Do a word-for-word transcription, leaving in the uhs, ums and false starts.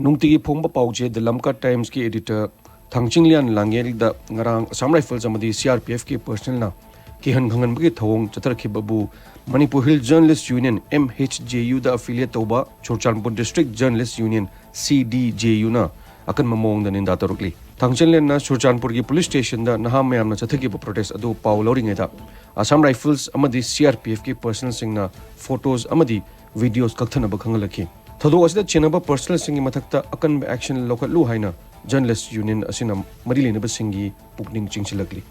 ꯅꯨꯡꯇꯤꯒꯤ ꯐꯣꯡꯕ ꯄꯥꯎꯆꯦ ꯗ ꯂꯝꯀꯥ ꯇꯥꯏꯝꯁꯀꯤ ꯑꯦꯗꯤꯇꯔ ꯊꯥꯡꯆꯤꯡꯂꯤꯌꯥꯟ ꯂꯥꯡꯉꯦꯜꯗ ꯉꯔꯥꯡ ꯑꯁꯥꯝ ꯔꯥꯏꯐꯜꯁ ꯑꯃꯗꯤ ꯁꯤ ꯑꯥꯔ ꯄꯤ ꯑꯦꯐꯀꯤ ꯄꯔꯁꯅꯦꯜꯅ ꯀꯤꯍꯟ ꯈꯪꯍꯟꯕꯒꯤ ꯊꯧꯑꯣꯡ ꯆꯠꯊꯔꯛꯈꯤꯕꯕꯨ Manipur hill journalists union, M H J ꯌꯨꯗ ꯑꯦꯐꯤꯂꯤꯌꯦꯠ ꯇꯧꯕ ꯆꯨꯔꯆꯥꯟꯄꯨꯔ ꯗꯤꯁꯇ꯭ꯔꯤꯛ ꯖꯔꯅꯦꯂꯤꯁ ꯌꯨꯅꯤꯌꯟ, ꯁꯤ ꯗꯤ ꯖꯦ ꯌꯨꯅ ꯑꯀꯟꯕ ꯃꯑꯣꯡꯗ ꯅꯤꯟꯗꯥ ꯇꯧꯔꯛꯂꯤ꯫ ꯊꯥꯡꯆꯤꯡꯂꯤꯌꯥꯟꯅ ꯆꯨꯔꯆꯥꯟꯄꯨꯔꯒꯤ ꯄꯨꯂꯤꯁ ꯁ꯭ꯇꯦꯁꯟꯗ ꯅꯍꯥ ꯃꯌꯥꯝꯅ ꯆꯠꯊꯈꯤꯕ ꯄ꯭ꯔꯣꯇꯦꯁ ꯑꯗꯨ ꯄꯥꯎ ꯂꯧꯔꯤꯉꯩꯗ ꯑꯁꯥꯝ ꯔꯥꯏꯐꯜꯁ ꯑꯃꯗꯤ ꯁꯤ ꯑꯥꯔ ꯄꯤ ꯑꯦꯐꯀꯤ ꯄꯔꯁꯅꯦꯜꯁꯤꯡꯅ ꯐꯣꯇꯣꯁ ꯑꯃꯗꯤ ꯚꯤꯗꯤꯑꯣꯁ ꯀꯛꯊꯅꯕ ꯈꯪꯍꯜꯂꯛꯈꯤ꯫ ꯊꯧꯗꯣꯛ ꯑꯁꯤꯗ ꯆꯦꯟꯅꯕ ꯄꯔꯁꯅꯦꯜꯁꯤꯡꯒꯤ ꯃꯊꯛꯇ ꯑꯀꯟꯕ ꯑꯦꯛꯁꯟ ꯂꯧꯈꯠꯂꯨ ꯍꯥꯏꯅ ꯖꯔꯅꯦꯂꯤꯁ ꯌꯨꯅꯤꯌꯟ ꯑꯁꯤꯅ ꯃꯔꯤ ꯂꯩꯅꯕꯁꯤꯡꯒꯤ ꯄꯨꯛꯅꯤꯡ ꯆꯤꯡꯁꯤꯜꯂꯛꯂꯤ꯫